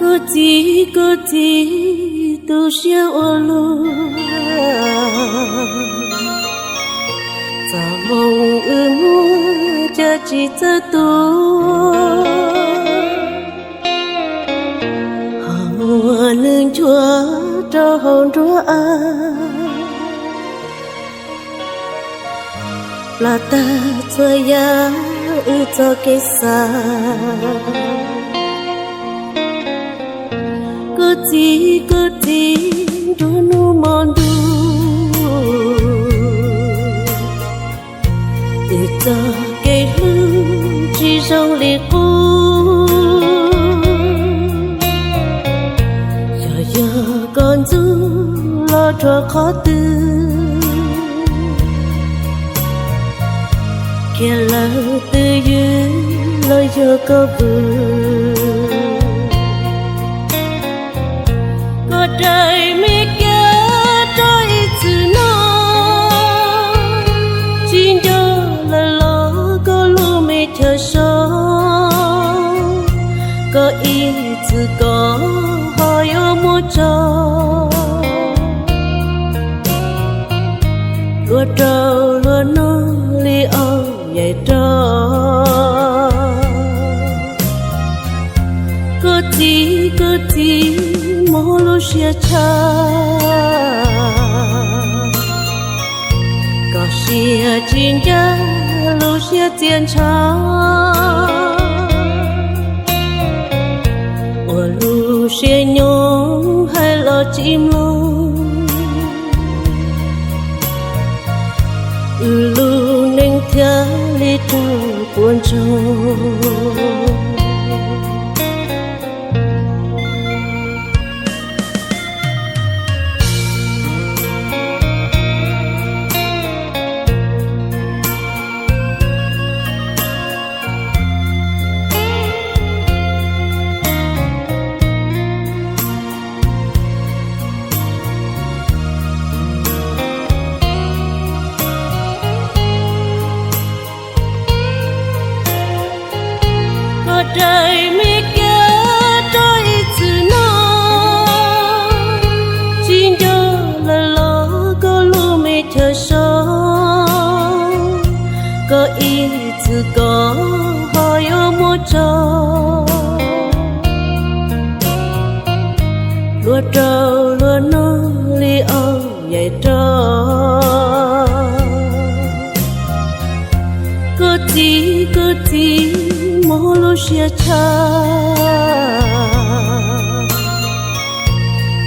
Koj txiv, koj txiv, tu siab ua luaj, txoj hmoo wb muaj cas tsis txawj tuag, ho muaj neeg nchuav rau hauv nruab av. Plam tag txhua yam wb txoj kev xav. Koj txiv, koj txiv, nruab hnub hmo ntuj, wb txoj kev hlub tsis zoo li qub. Xyov yog koj ntxub los rau qhov twg, khiav lawm twj ywm los yog koj vwm. Koj daim me kiav rau ib txwm no, tsis nco lawm los koj lub me chaw so, koj ib txwm koj ho yuav muab tso. Luag rau luag no li aus yaim rog. Koj txiv, koj txiv, mob lub siab tshaj, koj siab tsis ncaj lub siab txias ntshav, ua lub siab nyob hais los tsis mloog. Wb lub neej thiaj li raug puas ntsoog. Koj daim me kiav rau ib txwm no, tsis nco lawm los koj lub me chaw so, koj ib txwm koj ho yuav muab tso. Luag rau luag no li aus yaim rog. Koj txiv, koj txiv, mob lub siab tshaj,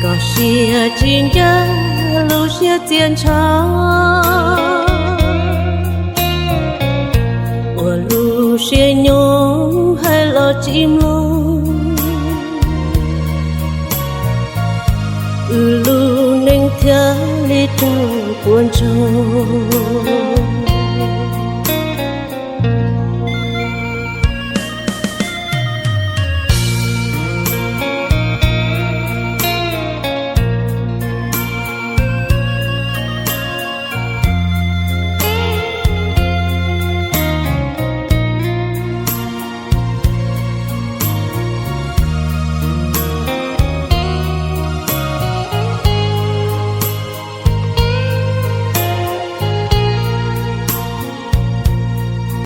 koj siab tsis ncaj lub siab txias ntshav, ua lub siab nyob hais los tsis mloog. Wb lub neej thiaj li raug puas ntsoog.